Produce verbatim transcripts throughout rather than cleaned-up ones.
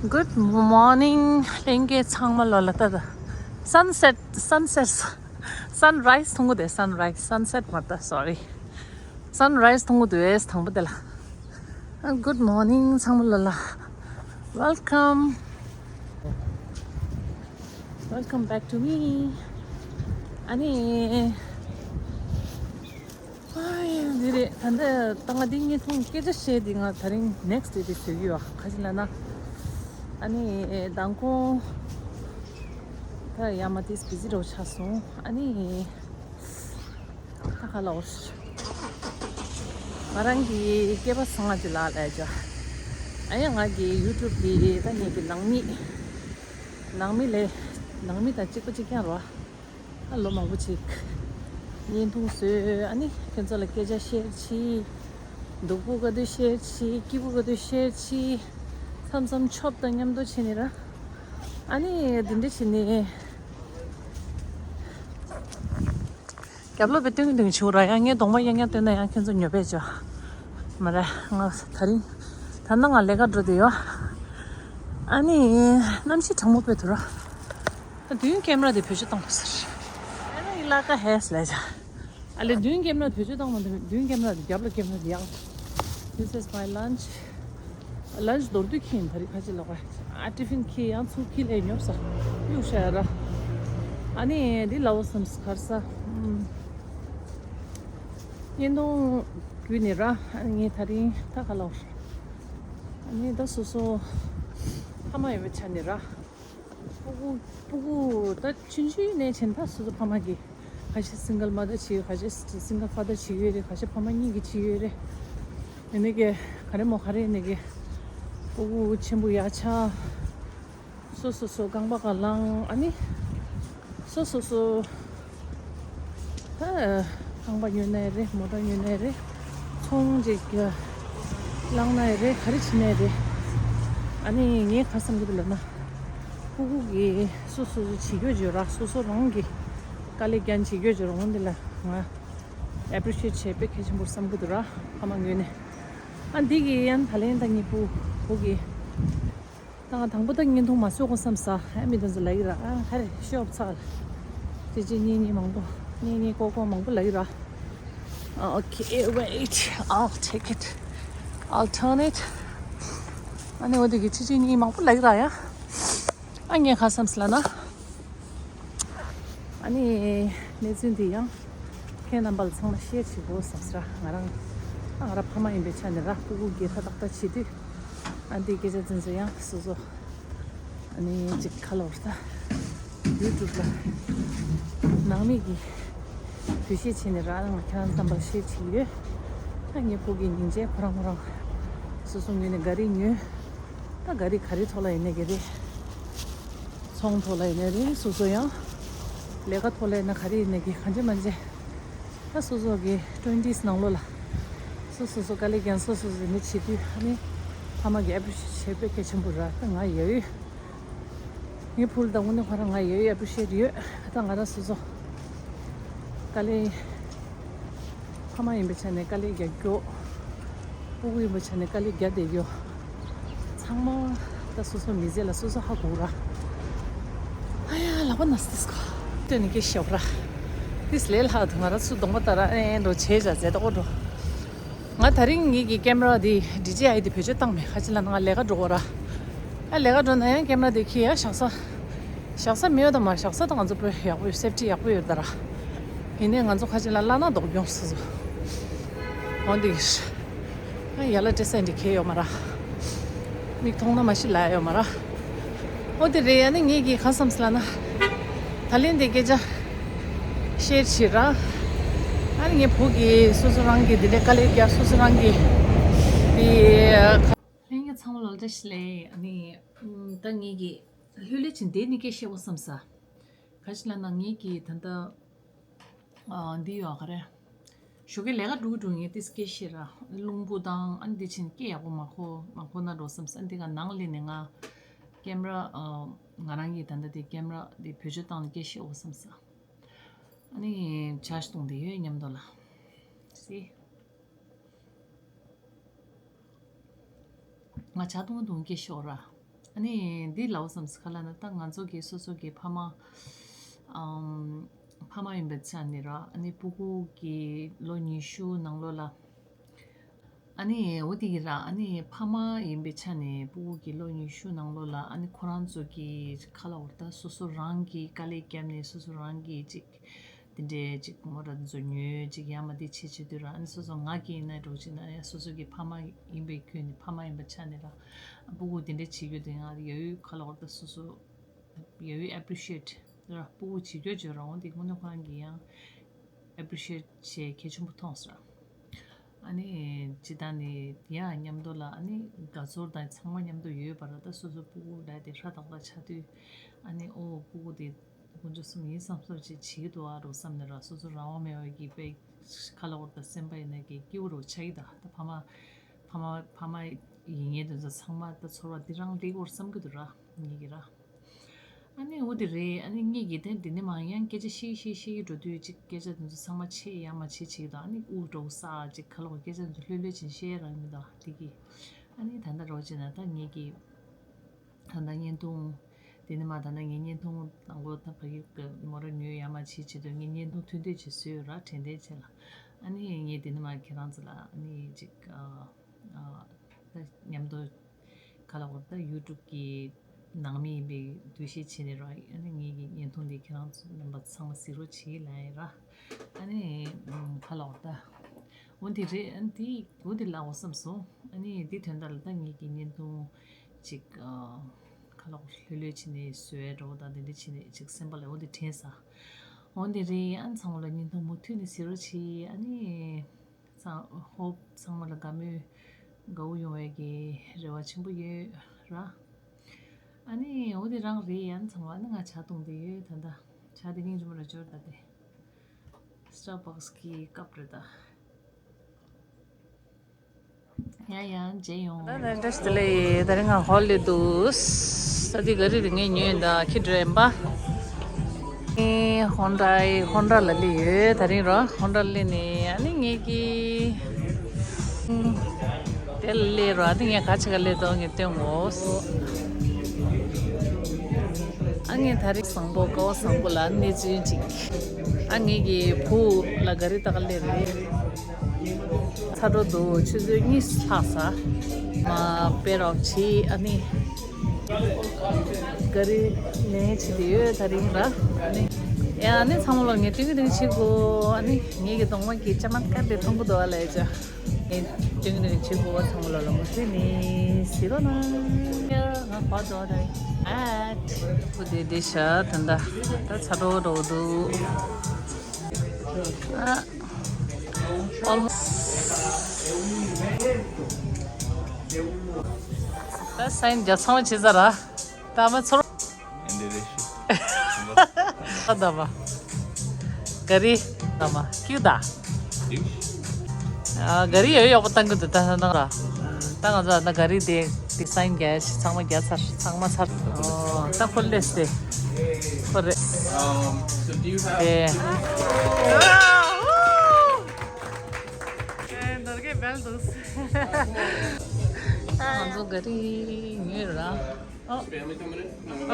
Good morning ལྷན་རྒྱས་ཚང་མ་ལོ་ལ། ད་ད་sunset, sunset, sunrise མཐོང་གི་འདུག sunrise, sunset མ་རེད་ད། Sorry, sunrise མཐོང་གི་འདུག་དང་པོ་དེ་ལ། Good morning ཚང་མ་ལོ་ལ། Welcome, welcome back to me. ཨ་ནི། ཨ་ཡ། འདི་རེད། ད་ལྟ་ད་ང་འདི་བརྙན་ཐུང་སྐད་ཆ་བཤད་འདི་ང་དེ་རིང་next day དེ་བཟོ་གི་ཡོད། ག་ཅི་ལབ་ན། ཨ་ནི་མདང་དགོང་ད་ཡ་མ་ཏིས་བི་ཟི་འདྲ་བོ་ཆགས་སོང་། ཨ་ནི་ད་ག་ལབ་དགོས་རེད། ང་རང་གི་སྐལ་པ་བཟང་ང་ཅིག་ལ་ལས་ཅོ། ཨ་ཡ། ང་གི་YouTube གི་ད་ངེད་ཀྱི་ནང་མི། ནང་མི་ལས། ནང་མི་དང་གཅིག་པ་གཅིག་རྐྱང་རེད་པ། ཨ། ལོ་མང་པོ་ཅིག་བརྙན་ཐུང་བཟོས། ཨ་ནི་ཁྱེད་ཚོ་ལ་སྐད་ཆ་བཤད་ཅི། སྡུག་པོ་ག་དུས་བཤད་ཅི། སྐྱིད་པོ་ག་དུས་བཤད་ཅི། མཚམས་མཚམས་ཆོབ་དང་མཉམ་དུ་བྱས་ནི་ར། ཨ་ནི་འདི་འདྲ་བྱས་ནི། རྒྱབ་ལོགས་པའི་སྟོན་གྱི་འདུག་ཆུ་ར། ཡང་ངས་གདོང་པ་གཡས་གཡོན་སྟོན་ན་ཡང་ཁྱེད་ཚོ་ཉོབ་པས་ཅོ། མ་རེད། ང་དེ་རིང་ད་ནང་ང་ལས་ཀ་འགྲོ་དུས་ཡོད། ཨ་ནི་གནམ་གཤིས་གྲང་མོ་དཔེ་འདུག་ར། ད་མདུན་ཀེམ་ར་དེ་བེད་སྤྱོད་བཏང་དགོས་ཟེར། ཨ་ནི་ལ་ཀ་ཧེས་ལས་ཅ། ཨ་ལས་མདུན་ཀེམ་ར་བེད་སྤྱོད་བཏང་མ་འདུག་མདུན་ཀེམ་ར་དེ། རྒྱབ་ལ་ཀེམ་ར་དེ་ཡང་། This is my lunch. Lunch མདོར་བསྡུས་ཁྱེར་ཡིན། ད་རེས་ཁ་ཅིག་ལ་བ། ཨ། ཏི་ཕིན་ཁྱེར་ཡང་ཚུར་ཁྱེར་ལས་ཉོབ་ས། གཡུག་ཤ་ཡ་ར། ཨ་ནི་འདི་ལ་འོ་བསམ་གར་ས། ཨུམ། བརྙན་ཐུང་བརྒྱུད་ནས་ར། ཨ་ནི་ངས་དེ་རིང་ད་ག་ལབ་དགོས་རེད། ཨ་ནི་ད་སོ་སོ་ཕ་མ་ཡོད་པའི་ཆ་ནས་ར། སྤུ་གུ། སྤུ་གུ་ད་ཆུང་ཆུང་ནས་བྱས་ན་ད་སོ་སོ་ཕ་མ་གིས། ཁ་ཤས་single mother བྱེད། ཁ་ཤས་single father བྱེད་ཀྱི་ཡོད་རེད། ཁ་ཤས་ཕ་མ་གཉིས་ཀྱིས་བྱེད་ཀྱི་ཡོད་རེད། ཡིན་ནའི་གི་ག་རེ་མོ་ག་རེ་ཡིན་ནའི་གི། སྤུ་གུ་ཆེན་པོ་ཡག་ཆགས། སོ་སོ་སོ་རྐང་པ་ག་ལངས། ཨ་ནི་སོ་སོ་སོ། ད་རྐང་པ་ཉོས་ནའི་རེད། མོ་ཊ་ཉོས་ནའི་རེད། ཚོང་ཅིག་བླངས་ནའི་རེད། ག་རེ་བྱེད་ནའི་རེད། ཨ་ནི་ངས་ག་བསམ་གྱི་འདུག་ལབ་ན། སྤུ་གུ་གིས་སོ་སོ་སོ་བྱེད་རྒྱུ་བྱོས་ར། སོ་སོ་རང་གིས་དཀའ་ལས་རྒྱག་བྱེད་རྒྱུ་བྱོས་ར། འོ་འདི་ལ་ང་appreciate བྱེད་དཔེ་གལ་ཆེན་པོ་བསམ་གྱི་འདུག་ར། ཕ་མ་ངོས་ནས། ཨ། འདི་གི་ཡང་ད་ལན་ད་ངའི་བུ་བུ་གིས། ད་ང་དང་པོ་ད་བརྙན་ཐུང་མ་བཟོ་དགོས་བསམ་ས། ཨ། མི་དེ་ཚོ་ལབ་ཀྱི་ར། ཨ། ཧ་རེ་ཤོབ་ཚ་ལ། ཅི་ཅི་གཉིས་གཉིས་མང་པོ། གཉིས་གཉིས་ཀོ་ཀོ་མང་པོ་ལབ་ཀྱི་ར། Okay, wait, I'll take it, I'll turn it. ཨ་ནི་འོ་དེ་གི་ཅི་ཅི་གཉིས་མང་པོ་ལབ་ཀྱི་ར་ཡ། ཨ། ངས་ག་བསམ་སོང་ལབ་ན། ཨ་ནི་གནས་ཚུལ་འདི་ཡང་ཁྱེད་རྣམ་པ་ལ་ཚང་མ་ཤེར་བྱེད་དགོས་བསམ་སོང་ར། ང་རང་ཨ་ང་རང་ཕ་མ་ཡིན་པའི་ཆ་ནས་ར། སྤུ་གུ་སྒེར་ཐག་ཏག་ཏག་བྱེད་དུས། ཨ། འདི་སྐད་ཆ་འཛིན་ཚོ་ཡང་སོ་སོ། ཨ་ནི་ཅིག་ཁ་ལོར་ད་YouTube ལ་ནང་མི་གི་འདུ་ཤེས་བྱས་ནས་ར། ང་ཁྱེད་རང་རྣམ་པ་ལ་ཤེར་བྱེད་ཀྱི་ཡོད། ད་ངའི་བུ་གི་སྙིང་རྗེ། ཁོ་རང་ཁོ་རང་སོ་སོ་ངོས་ནས་ག་རེ་ཉོས། ད་ག་རེ་ག་རེ་ཐོག་ལ་ཡིན་ནའི་གི་རེད། ཚོང་ཐོག་ལ་ཡིན་ནའི་རེད། སོ་སོ་ཡང་ལས་ཀ་ཐོག་ལ་ཡིན་ན་ག་རེ་ཡིན་ནའི་གི་གང་བྱེད་མ་བྱེད། ད་སོ་སོ་གི་twenties ནང་ལོགས་ལ་སོ་སོ་སོ་དཀའ་ལས་རྒྱག་སོ་སོ་སོ་ནི་བྱེད་དུས། ཨ་ནི་ཕ་མ་གི་appreciate བྱེད་དཔེ་གལ་ཆེན་པོ་ར། ད་ང་ཡ་ཡོད། ངའི་བུ་ལ་ད་དངོས་གནས་ཁོ་རང་ང་ཡ་ཡོད་appreciate ཡོད། ད་ང་རང་སོ་སོ་དཀའ་ལས། ཕ་མ་ཡིན་པའི་ཆ་ནས་དཀའ་ལས་རྒྱག་རྒྱུ། སྤུ་གུ་ཡིན་པའི་ཆ་ནས་དཀའ་ལས་རྒྱག་བསྡད་རྒྱུ། ཚང་མ་ད་སོ་སོ་མི་ཚེ་ལ་སོ་སོ་ཧ་གོ་ར། ཨ་ཡ། ལག་པ་ན་སྟེ་སྐོ་སྟོན་ནས་སྐད་ཤོག་ར། ཏིས་ལས་ལྷག་ཏུ་ང་རང་ཚོ་གདོང་པ་ལྟ་ར་ཨེ་འགྲོ་བྱས་བྱ་ཟེར་ཏོག་འགྲོ། ང་དེ་རིང་ངེད་ཀྱི་ཀེམ་ར་དེ་ཌི་ཇེ་ཨའི་དེ་བེད་སྤྱོད་བཏང་མེད། ག་ཅི་ལབ་ན་ང་ལས་ཀ་འགྲོ་གོ་ར། ཨ། ལས་ཀ་འགྲོ་ན་ཡང་ཀེམ་ར་དེ་ཁྱེར་ཡ་བཞག་ས། བཞག་ས་མེད་ཡོད་ད་མ། བཞག་ས་ད་ང་ཚོ་དཔེ་ཡག་པོ་ཡོད། སེབ་ཊི་ཡག་པོ་ཡོད་ད་ར། ཡིན་ནའི་ང་ཚོ་ཁ་ཅིག་ལ་བླ་ན་ལྡོག་གྱོང་སོ་སོ། འོ་འདི་གི་ཨ་ཡ་ལ་ཏྲེ་སེན་འདི་ཁེ་ཡོད་མ་ར། མིག་མཐོང་ན་མ་ཤི་ལ་ཡོད་མ་ར། འོ་དེ་རེད། ཨ་ནི་ངེད་ཀྱིས་ག་བསམ་སི་ལ་ན། ད་ལན་དེ་སྐད་ཆ་ཤེར་བྱེད་ར། ཨ་ནི་ངའི་བུ་གིས་སོ་སོ་རང་གིས་འདི་འདྲའི་དཀའ་ལས་རྒྱག་སོ་སོ་རང་གིས་དེ། ལྷན་རྒྱས་ཚང་མ་ལ་བཀྲ་ཤིས་བདེ་ལེགས། ཨ་ནི་ད་ངེད་ཀྱིས་ལྷོད་ལྷོད་ཅིག་བསྡད་ནས་སྐད་བཤད་དགོས་བསམ་ས། ག་ཅི་ལབ་ན་ངེད་ཀྱིས་ད་ལྟ་ཨ་འདི་ཡོད་ག་རེ། ཞོགས་ཀས་ལས་ཀ་འགྲོ་གི་འགྲོ་ངེད་ཏིས་སྐད་བཤད་ར། རླུང་བུ་དང་ཨ་ནི་འདི་ཕྱིན་སྐད་ཡག་པོ་མ་གོ་མ་གོ་ན་འགྲོ་བསམ་ས། འདི་ག་ནང་ལས་ནས་ང་ཀེམ་ར་ཨ་ང་རང་གིས་ད་ལྟ་དེ་ཀེམ་ར་དེ་བེད་སྤྱོད་བཏང་ནས་སྐད་བཤད་དགོས་བསམ་ས། ཨ་ནི་ཇཱར་ཇི་གཏོང་བསྡད་ཡོད་མཉམ་དུ་ལ། སི། ང་ཇ་འཐུང་འཐུང་སྐད་ཤོར་ར། ཨ་ནི་འདི་ལབ་བསམ་སི་ཁ་ལ་ན། ད་ང་ཚོ་གི་སོ་སོ་གི་ཕ་མ། ཨམ། ཕ་མ་ཡིན་པའི་ཆ་ནས་ར། ཨ་ནི་སྤུ་གུ་གི་ལོ་ཉི་ཤུ་ནང་ལོགས་ལ། ཨ་ནི་འོ་དེ་གི་ར། ཨ་ནི་ཕ་མ་ཡིན་པའི་ཆ་ནས་སྤུ་གུ་གི་ལོ་ཉི་ཤུ་ནང་ལོགས་ལ། ཨ་ནི་ཁོ་རང་ཚོ་གི་ཁ་ལ་འོ་ད་སོ་སོ་རང་གི་དཀའ་ལས་བརྒྱབ་ནས། སོ་སོ་རང་གི་ཅིག་དེ་འདྲའི་ཅིག་མོ་ར་འཛུ་ཉོས་ཅིག་ཡ་མ་དེ་བྱེད་བྱེད་དུས་ར། ཨ་ནི་སོ་སོ་ང་གི་ཡིན་ན་འགྲོ་ཅིག་ན་ཡ། སོ་སོ་གི་ཕ་མ་ཡིན་པའི་ཁྱོན་ནས། ཕ་མ་ཡིན་པའི་ཆ་ནས་ར། སྤུ་གུ་དེ་འདྲའི་བྱེད་རྒྱུ་དེ་ང་ཡ་ཡུལ་ཁ་ལ་འོ་ད་སོ་སོ་ཡ་ཡུལ་ཨེ་པི་རི་ཤི་ཨེཊ་ར། སྤུ་གུ་བྱེད་རྒྱུ་བྱོས་ར། འོ་དེ་དངོས་གནས་ཁོ་རང་གི་ཡང་ཨེ་པི་རི་ཤི་ཨེཊ་བྱེད་གལ་ཆེན་པོ་མཐོང་སོང་། ཨ་ནི་ཇི་ལྟར་ནི་ཡ་མཉམ་དུ་ལ། ཨ་ནི་དགའ་ཚོར་དང་ཚང་མ་མཉམ་དུ་ཡོད་པ་ར། ད་སོ་སོ་སྤུ་གུ་ལ་དེ་ཧྲ་ཏག་ཏག་ཆགས་དུས། ཨ་ནི་ཨོ་སྤུ་གུ་དེ་དཀོན་མཆོག་གསུམ་ཡིན་བསམ་བསམ་ཅིག་བྱེད་ཀྱི་འདུག་ཨ་རོ་བསམ་ནས་ར། སོ་སོ་རང་དབང་མེད་པ་གི་དཔེ་ཁ་ལ་འོ་ད་སེམས་པ་ཡིན་ན་གི་སྐྱིད་པོ་རོ་ཆགས་ཀྱི་ད། ད་ཕ་མ་ཕ་མ་ཕ་མ་ཡིན་ངེས་དེ་ཚོ་ཚང་མ་ད་ཚོར་བ་འདི་རང་སླེབས་ཀྱི་རེད་བསམ་གྱི་འདུག་ར། ངེད་ཀྱི་ར། ཨ་ནི་འོ་དེ་རེད། ཨ་ནི་ངེད་ཀྱི་དེ་འདི་ནས་མ་ཡང་སྐད་ཆ་བཤད་བཤད་བཤད་ཀྱི་འགྲོ་དུས་ཅིག་སྐད་ཆ་དེ་ཚོ་ཚང་མ་ཆད་ཡ་མ་ཆད་ཅིག་དང་། ཨ་ནི་དབུགས་འགྲོ་ས་ཅིག་ཁ་ལོག་སྐད་ཆ་དེ་ཚོ་ལྷོད་ལྷོད་ཅིག་བཤད་རང་མི་འདུག་དེ་གི། ཨ་ནི་ད་ལྟ་རོགས་བྱས་ན་ད་ངེད་ཀྱི་ད་ལྟ་བརྙན་ཐུང་། དེ་ནས་མ་ད་ལྟ་ངའི་བརྙན་ཐུང་དང་པོ་ད་ཕ་གི་གི་མོ་ར་ཉོས་ཡ་མ་བྱེད་བྱེད་དུས་ངའི་བརྙན་ཐུང་ཐུང་ཐུང་ཅིག་བཟོས་ཡོད་ར། དྲན་དྲན་བྱས་ལ། ཨ་ནི་ངས་དེ་ནས་མ་ཁྱེད་རང་ཚོ་ལ་ཨ་ནི་ཅིག་ཨ་ཨ་ད་མཉམ་དུ་ཁ་ལ་འོ་ད་ཡུ་ཊུབ་གི་ནང་མི་ཡིན་པའི་འདུ་ཤེས་བྱས་ནས་ར། ཨ་ནི་ངེད་ཀྱི་བརྙན་ཐུང་འདི་ཁྱེད་རང་ཚོ་རྣམ་པ་ཚང་མ་གཟིགས་རོགས་བྱེད་ལབ་ཡིན་ར། ཨ་ནི་ཁ་ལ་འོ་ད་འོ་འདི་རེད། ཨ་ནི་འདི་འོ་འདི་ལ་འོ་བསམ་སོང་། ཨ་ནི་འདི་དོན་དག་ལ་ད་ངེད་ཀྱི་བརྙན་ཐུང་ཅིག་ཨ་ཁ་ལོག་ལྷོད་ལྷོད་བྱས་ནས་བཟོས་འགྲོ་དང་དེ་འདྲ་བྱས་ནས་ཅིག་སེམས་པ་ལ་འོ་འདི་དྲན་ས། འོ་འདི་རེད། ཨ་ནི་ཚང་མ་ལ་བརྙན་ཐུང་མུ་མཐུད་ནས་གཟིགས་རོགས་བྱེད། ཨ་ནི་ཚང་ཧོབ་ཚང་མ་ལ་དགའ་མོས་དགའ་བོ་ཡོང་བའི་གི་རེ་བ་ཆེན་པོ་ཡོད་ར། ཨ་ནི་འོ་དེ་རང་རེད། ཡང་ཚང་མ་ནི་ང་ཇ་བཏུང་བསྡད་ཡོད། ད་ལྟ་ཇ་དེ་སྙིང་རྗེ་མོ་རེད་འབྱོར་ད་དེ། སི་ཊར་བྷག་སི་གི་ཀབ་རེད་ད། ཡང་ཡང་མཇལ་ཡོང་། ད་ནས་འདྲ་ཞིག་ལས་ད་རིང་ང་ཧོལ་ལས་འདུག་ས་དེ་ག་རེ་རེད། ངས་ཉོས་ཡིན་ད་ཁྱི་འགྲོ་ཡིན་པ། ངས་ཧོན་ཌའི་ཧོན་ཌ་ལ་སླེབས་ཡོད། ད་རིང་རོ་ཧོན་ཌ་ལ་སླེབས་ནས་ཨ་ནི་ངས་ཀྱི་དེ་ལ་སླེབས་རོ། ཨ་ནི་ངས་ག་ཅི་ག་སླེབས་འདུག་ངས་སྟོན་གོ། ཨ་ངས་ད་རིང་བཟང་པོ་དགའ་བོ་བཟང་པོ་ལ་གནས་ཚུལ་ཅིག་ཨ་ངས་ཀྱི་བུ་ལ་ག་རེ་ད་ག་སླེབས་རེད། ཚ་དྲོ་འདུག་ཆུ་ཚོད་གཉིས་ལྷག་ས། མ་དཔེ་རོགས་བྱེད་ཨ་ནི། ག་རེ་ལེན་བྱེད་དུ་ཡོད་ད་རིང་ར། ཨ་ནི། ཡ་ཨ་ནི་ཚང་མ་ལོ་ངས་སྟོན་གི་སྟོན་གི་བྱེད་དགོས། ཨ་ནི་ངེད་ཀྱི་གདོང་པ་གི་ཅ་མ་དཀར་དེ་མཐོང་གི་འདུག་ཨ་ལས་ཅ། ངས་སྟོན་གི་སྟོན་གི་བྱེད་དགོས། ཚང་མ་ལོ་ལ་མུ་མཐུད་ནས་གཟིགས་རོགས་གནང་། ཡ་ང་བར་དུ་ཨ་ད་རིང་ཨ་ཕུ་དེ་དེ་ཤ་ད་ད་ད་ཚ་དྲོ་འགྲོ་འདུག་ཨ། Almost. ད་སའིན་རྒྱབ་ཚང་མ་བྱེད་ས་ར། ད་མ་ཚོར། ཨ་ད་མ། ག་རི། ད་མ་ཀྱུ་ད། ཨ་ག་རི་ཡོད་ཡོག་པོ་བཏང་གི་འདུག་ད་ད་ད་ད་ང་ཚོ་ད་ག་རི་དེ་དེ་སའིན་རྒྱབ་ཚང་མ་རྒྱབ་ཚར། ཚང་མ་ཚར། ཨོ་ད་ཁོ་ལེས་ཏེ་ཁོ་རེ། ཨེ། ང་ཚོ་ག་རི་ཉོས་ར། ཨོ།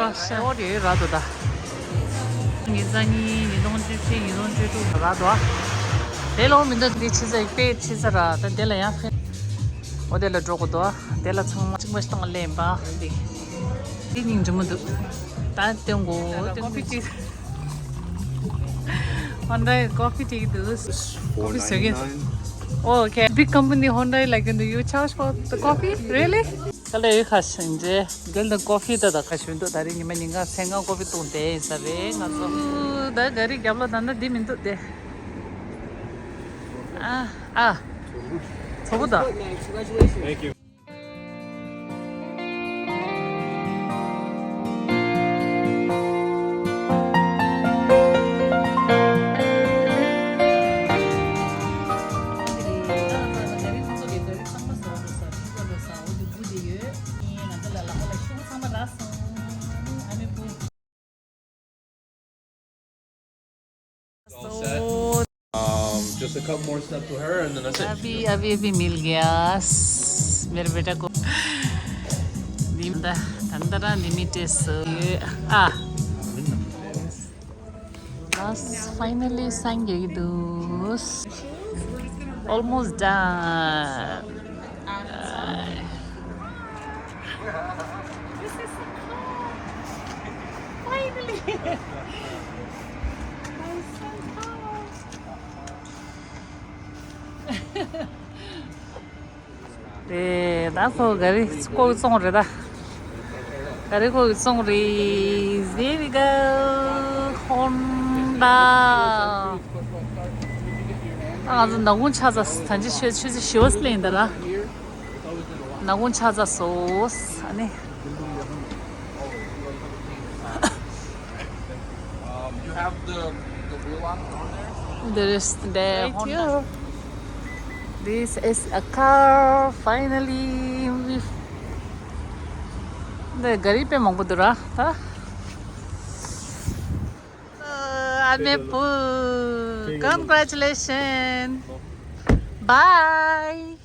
ཨོ་ཤ་ཨོ་རེ་ར་དོ་ད། ཉིས་རྩ་གཉིས་ཉིས་སྟོང་བཅུ་གཅིག་ཉིས་སྟོང་བཅུ་དྲུག་ར་དོ། དེ་ལོ་མི་འདུག་འདི་ཕྱི་ཚེས་དཔེ་ཕྱི་ཚེས་ར་ད་དེ་ལ་ཡང་ཕེ། ཨོ་དེ་ལ་འགྲོ་དགོས་དོ། དེ་ལ་ཚང་མ་གཅིག་པ་ཞིག་བཏང་ལེན་པ་འདི། འདི་སྙིང་རྗེ་མོ་འདུག་ད་སྟོན་དགོས་སྟོན་དགོས། ཧོན་ཌའི་ཀོ་ཕི་སྤྲད་ཀྱི་འདུག་ཀོ་ཕི་བཟོ་གི། Oh, okay. Big company Honda, like, do you charge for the coffee? Really? ག་ལེ་ཡོད་ཁ་ཞིང་རྗེ། འདི་ལ་ཀོ་ཕི་ད་ད་ཁ་ཞུ་འདུག་ད་རེས་ཉི་མ་ཉིན་གང་མཚན་གང་ཀོ་ཕི་བཏུང་བསྡད་ཡིན་ས་རེད་ང་ཚོ། ད་ག་རི་རྒྱབ་ལོ་ད་ནི་འདི་མི་འདུག་སྟེ། ཨ་ཨ། ཚོ་བུ་ད། Thank you. All set. Um, just a couple more steps with her, and then that's it. अभी अभी अभी मिल गया मेरे बेटा को। दि ད་ད་ད་ལྟ་རང་ལི་མི་ཊེཌ་སུ་ཡོད་ཨ། That's finally སངས་རྒྱས་ཀྱི་འདུག Almost done. This is so cool. Finally. I'm so cool. དེ་ད་ཚོ་ག་རི་ཀོ་བཙོང་རེད་ད། ག་རི་ཀོ་བཙོང་རེད། There we go. Honda. ད་ང་ཚོ་ནག་ཁུང་ཆགས་ཚར། ད་ཅི་ཆུ་ཆུ་ཚོད་བཞི་པ་ཙམ་ལས་ཡིན་ད་ར། ནག་ཁུང་ཆགས་ཚར་སོང་། ཨ་ནི། Um, you have the, the wheel lock on there? There is the right Honda here. This is a car, finally. འདི་ག་རི་དཔེ་མང་པོ་འདུག་ར་ད། ཨ་མའི་བུ། Congratulations. Bye.